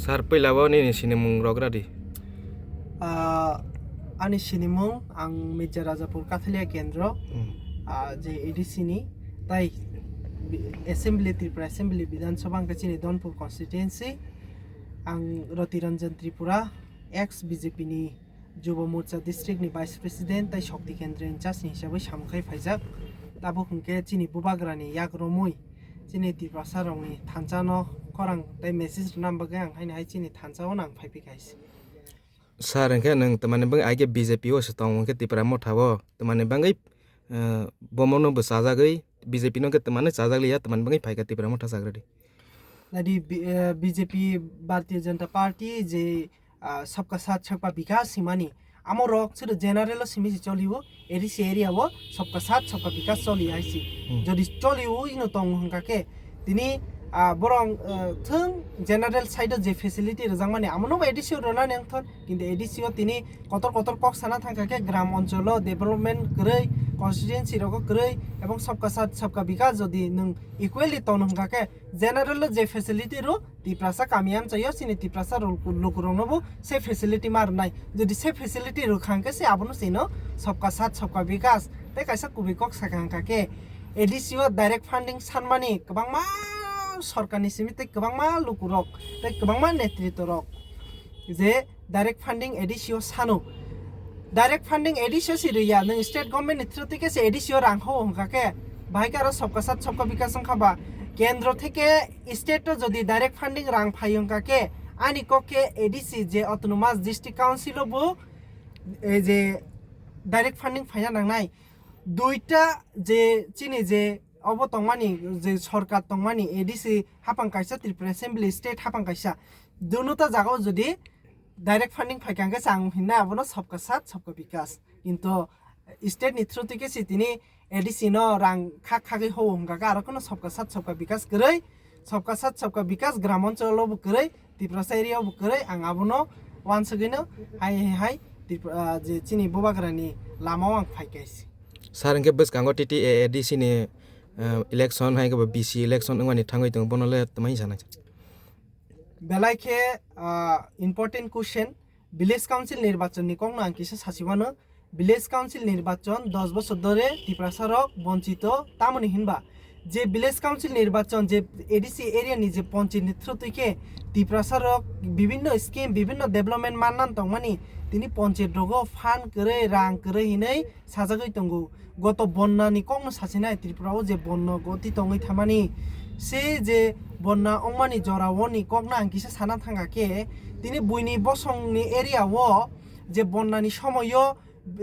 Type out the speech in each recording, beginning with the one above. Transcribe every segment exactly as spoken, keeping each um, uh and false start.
Sir, puila o nini sinimung rok radi. Ah, ani sinimung ang Mirza Rajapur Kathalia Kendro, Hmm. ah, je A D C ni, tai bi-, Assembly, Tripura Assembly, Bidhan Sabha hwnkhe chini Donpur constituency. Ang Roti Ranjan Tripura, ex B J P ni Jubo Morcha district ni vice president tai Shakti Kendra in charge ni hisabwi samung khai phaijak. Tabuk hwnkhe chini bubagrani yak romwi chini Tiprasa rokni thansa no khorang tai message rwna bagwi ang haino hai chini thansa o nang phai phikha hai se. Sir, hwnkhe nwng tamani bagwi aige B J P o se tong hwnkhe Tipra Motha o tamani bagwi, eh, bomo no bo chajagwi B J P no khe tamani chajak liya tamani bagwi phaikha Tipra Motha chagradi. Nadi B-, eh, B J P Bharatiya Janata Party je, ah, sabka saath sabka bikas himani. Amo rok chwrw general o simi se choli o, A D C area o sabka saath sabka bikas choli hai se. Hmm. Jodi choli o ino tong hwnkha khe tini, ah, borok, eh, thwng general side o je facility rwjakmani amo no A D C o rwnani wngthon, kintu A D C o tini kotor kotor kok sana thangkha khe gram oncholo development kwrwi, constituency rogo kwrwi ebong sabka saath sabka bikas jodi nwng equally tong hwnkha khe general o je facility rw Tiprasa kami amchaio chini Tiprasa rok lukurokno bo se facility ma rwnai. Jodi se facility rwkha hwnkhe se abono chino sabka saath sabka bikas tei kaisa kubui kok sakha hwnkha khe A D C o direct funding sanmani kwbangma sorkarni simi tei kwbangma lukurok tei kwbangma netritw rok je direct funding A D C o sano. Direct funding A D C o si rwya, nwng state government ni through tike se A D C o rang ho hwnkha khe, bahai khe aro sabka saath sabka bikas wngkha ba, kendro theke state o jodi direct funding rang phai hwnkha khe, ani kok khe A D C je autonomous district council o bo, eh, je direct funding phaina nangnai. Duita je chini je obo tongmani, je sorkar tongmani, A D C hapang kaisa, Tripura Assembly state hapang kaisa, dunuta jagao jodi direct funding phaikha hwnkhe chang hinna abono sabka saath sabka bikas. Kintu state ni through tike si tini A D C no rang khak khagwi ho hwnkha khe aro kheno sabka saath sabka bikas kwrwi, sabka saath sabka bikas gram oncholo bo kwrwi, Tiprasa area bo kwrwi, ang abono wansugwino hai hai hai Tripura, ah, je chini bubagrani lama o ang phaikha se. Sir, hwnkhe bwskango T T A A D C ni, ah, election hai khe bo B C election wngmani thangwi tongo, bono le twmai sana? Belai khe, ah, important question, village council nirbachon ni kokno ang kisa sasi mano. Village council nirbachon dos bosor dhore Tiprasa rok bonchito, tamoni hinba je village council nirbachon je A D C area ni je ponchit ni through twi khe Tiprasa rok bibinno scheme, bibinno development mannan tongmani, tini ponchit rogo fund kwrwi, rang kwrwi hinwi sajagwi tongo. Goto bonna ni kokno sasinai Tripura o je bonna goti tongwi thamani, se je bonna wngmani jora o ni kokno ang kisa sana thangkha khe, tini buini bosong ni area o je bonna ni somoio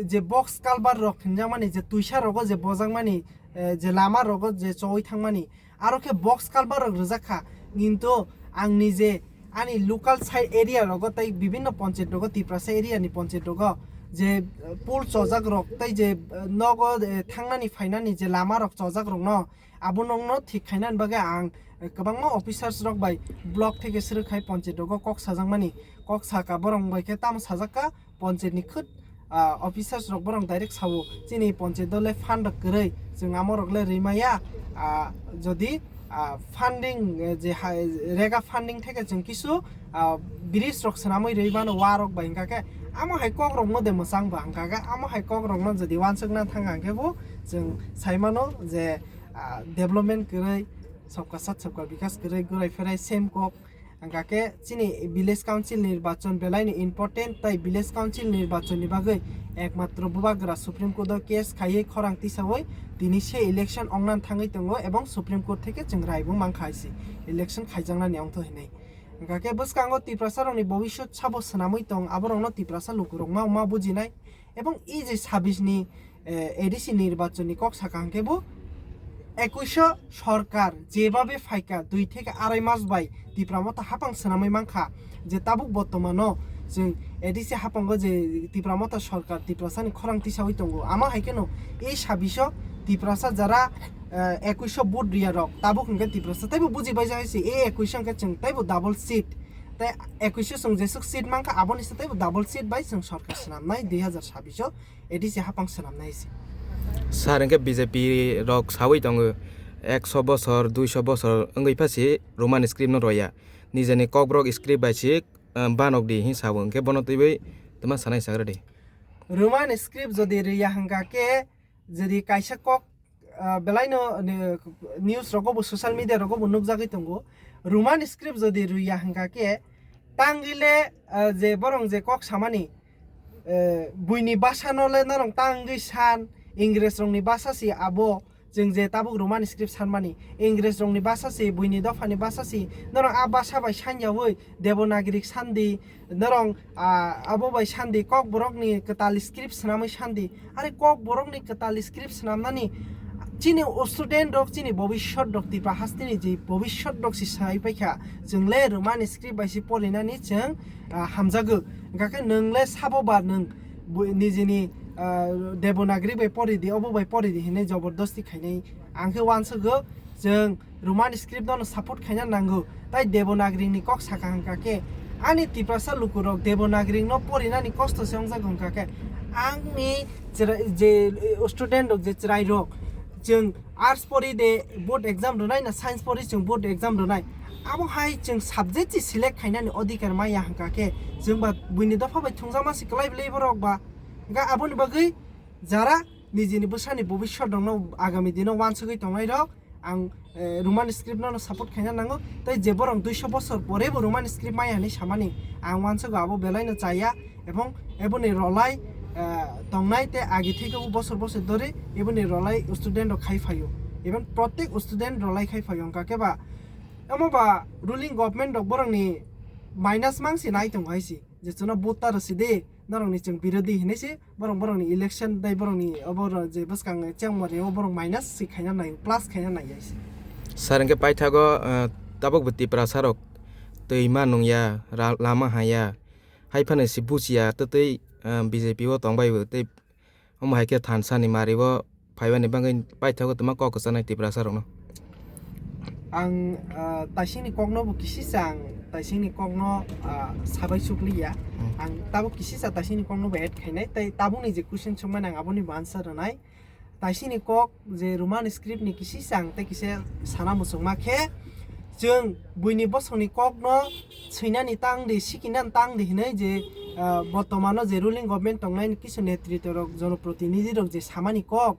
je box culvert rok hinjakmani, je twisa rogo je bojakmani, eh, je lama rogo je chowui thangmani, aro khe box culvert rok rwjak kha, kintu ang nije ani local side area rogo tei bibinno ponchayat rogo, Tiprasa area ni ponchayat rogo je, eh, pool chojak rok tei je, eh, nogo, eh, thangnani phainani je lama rok chojak rokno abo nokno thik khainani bagwi ang, eh, kwbangma officers rok bai block theke swrwk khai ponchayat rogo kok sajakmani, kok saka borok bai khe tamo sajak kha, ponchayat ni khwt, ah, officers rok borok direct sao, chini ponchayat o le fund rok kwrwi, chwng amo rok le rwi maya, ah, jodi, ah, funding, eh, je hai, rega funding theke chwng kisu, ah, bridge rok swnamwi rwi mano, wa rok bai hwnkha khe amo hai kok rok no de mwchang ba hwnkha khe, amo hai kok rok no jodi wansuk na thang hwnkhe bo chwng sai mano je, ah, development kwrwi, sabka saath sabka bikas kwrwi, gurai pherai same kok. Hwnkha khe chini village council nirbachon belai ni important, tai village council nirbachon ni bagwi ekmatro bubagra Supreme Court o case khaiwi khorang tisawi tini se election ongna thangwi tongo, ebong Supreme Court theke chwng rai bo mankha hai se election khaijaknani ongtho hinwi. Hwnkha khe bwskango Tiprasa rokni bobiswt sabo swnamwi tong, aborokno Tiprasa lukurok ma ma bujinai, ebong e je sabis ni eh, A D C nirbachon ni kok sakha hwnkhe bo ekuisho sorkar jebabe phaikha dui theke arai mas bai Tipra Motha hapang swnamwi mankha, je tabuk bortomano chwng A D C hapango je Tipra Motha sorkar Tiprasa ni khorang tisawi tongo, amo hai kheno e sabisho Tiprasa jara, eh, ekuisho vote riya rok tabuk hwnkhe Tiprasa teibo buji baijak hai se, e ekuisho hwnkhe chwng teibo double seat, tei ekuisho chwng jesuk seat mankha aboni se teibo double seat bai chwng sorkar swnamnai dui hazar sabisho. A D C hapang swnamnai se. Sir, hwnkhe B J P rok sawi tongo, ekso bosor, duiso bosor wngwi pha se Roman script no roya. nijeni kokborok script bai se, ah, banok di hin sabo, hwnkhe bono twiwi twma sanai sagra di. Roman script jodi rwya hwnkha khe, jodi kaisa kok, ah, belaino, ne, news rogo bo, social media rogo bo nukjagwi tongo. Roman script jodi rwya hwnkha khe, tangwi le, ah, je borong je kok samani, eh, buini basa no le norong tangwi san, Ingres rokni basa si abo, chwng je tabuk Roman script sanmani, Ingres rokni basa si, buini dophani basa si, norong a basa bai sanyawi Devanagari sandi, norong, ah, abo bai sandi, kokborokni kwtal script swnamwi sandi. Are kokborokni kwtal script swnamnani chini student rok, chini bobishyot rok, Tripura hasteni je bobishyot rok si sai paikha, chwng le Roman script bai si porinani chwng, ah, hamjago. Hwnkha khe nwng le sabo ba nwng bu-, nijini, ah, Devanagari bai pori di, obo bai pori di hinwi jobordosti khainai. Ang khe uansukgo, chwng Roman script no support khaina nango. Tai Devanagari ni kok saka hwnkha khe, ani Tiprasa lukurok Devanagari no porinani kosto se wngjago hwnkha khe, angni chwrai-, je, eh, student rok je chwrai rok, chwng arts pori de board exam rwnai na science pori chwng board exam rwnai, abo hai chwng subject se select khainani odhikar maya hwnkha khe, chwng ba buini dopha bai thwngjakma se kwlai bwlai borok ba. Hwnkha aboni bagwi jara nijini bwsani bobishyot rokno agami dino uansugwi tongnai rok, ang, eh, Roman script no support khaina nango. Tai je borok duiso bosor pore bo Roman script maya hinwi samani, ang uansugo abo belai no chaya, ebong eboni rolai, eh, tongnai te agi theke bo bosor bosor dori eboni rolai student rok khai phaio, even protek student rolai khai phaio, hwnkha khe ba omo ba ruling government rok borokni minus mang se nai tongo hai se, je chwngno vote ta rw si di, norokni chwng birodhi hinwi se, borok borokni election tei borokni obo ro-, je bwskang chengmani o borok minus se khaina nai, plus khaina nai hai se. Sir, hwnkhe paithago, eh, tabuk bo Tiprasa rok twi ma nung ya, ra-, lama ha ya, hai phano se buchi ya, tei, tei, eh, B J P o tong bai bo tei omo hai khe thansa ni mari o phaibani bagwi paithago twma kok kwchanai Tiprasa rokno. Ang, ah, taisingni kokno bo kisisa ang taisingni kokno, ah, sabai sukliya. Hmm. Ang tabuk kisisa taisingni kokno bo add khainai, tei tabukni je question songmani ang aboni bo answer rwnai. Taisingni kok je Roman script ni kisisa ang tei kisa sana muchungma khe, chwng buini bosongni kokno swinani tang di, sikinani tang di hinwi je, ah, bortomano je ruling government tongnai kisu netritwa rok, jonoprotinidhi rok je samani kok,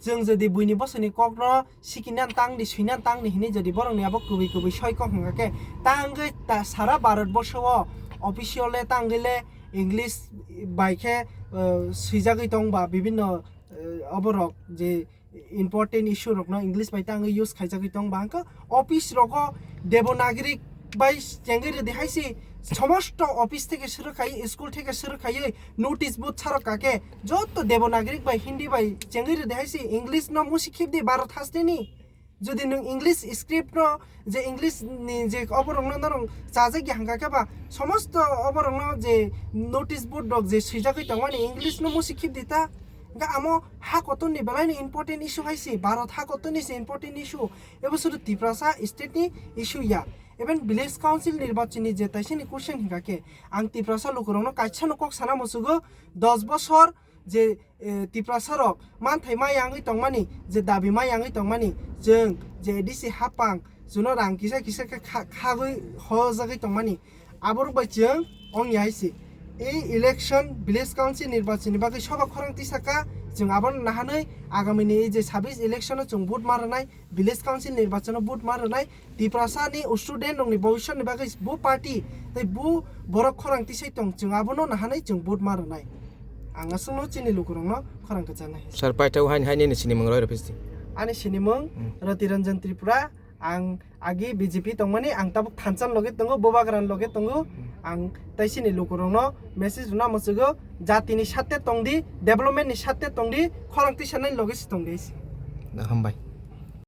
chwng jodi buini bosongni kokno sikinani tang di, swinani tang di hinwi jodi borokni abo kubui kubui soi kok hwnkha khe, tangwi ta sara Bharat borsho o official le tangwi le English bai khe, ah, swijagwi tong ba bibinno, ah, oborok je important issue rokno English bai tangwi use khaijagwi tong ba hwnkha office rogo Devanagari bai chengwi rwdi hai se, somosto office theke suru khai, school theke suru khai notice board sarok kake joto Devanagari bai Hindi bai chengwi rwdi hai se, English no musi khibdi Bharat hasteni. Jodi nwng English script no, je English ni je oborokno norok chajak ya hwnkha khe ba, somosto oborokno je notice board rok je swijagwi tongmani English no musi khibdi ta. Hwnkha amo ha kotor ni belai ni important issue hai se, Bharat ha kotor ni se important issue. Ebo sudu Tiprasa state ni issue ya. Even village council nirbachon ni je taisini question hwnkha khe, ang Tiprasa lukurokno kaisa no kok sana musugo, dos bosor je, eh, Tiprasa rok manthai ma yangwi tongmani, je dabi ma yangwi tongmani, chwng je A D C hapang, chwngno rang kisa kisa khe kha-, khagwi hojagwi tongmani, aborok bai chwng ong ya hai se. Ei election, village council nirbachon ni bagwi soba khorang tisaka, chwng abono nahanwi agamini ei je sabis election o chwng vote ma rwnai, village council nirbachon o vote ma rwnai, Tiprasa ni student rok ni bhobishyot ni bagwi bo party tei bo borok khorang tisai tong, chwng abono nahanai chwng vote ma rwnai. Ang aswkno chini lukurokno khorang kwchanai. Sir, paithak haini, haini ni sinimung roi rw phisti. Ani sinimung Hmm. Roti Ranjan Tripura, ang agi B J P tongmani, ang tabuk thansa ni loge tongo, Bubagra ni loge tongo, Hmm. ang tei chini lukurokno message rwna muchungo, jati ni sate tongdi, development ni sate tongdi, khorang tisanai loge se tongdi. Hambai.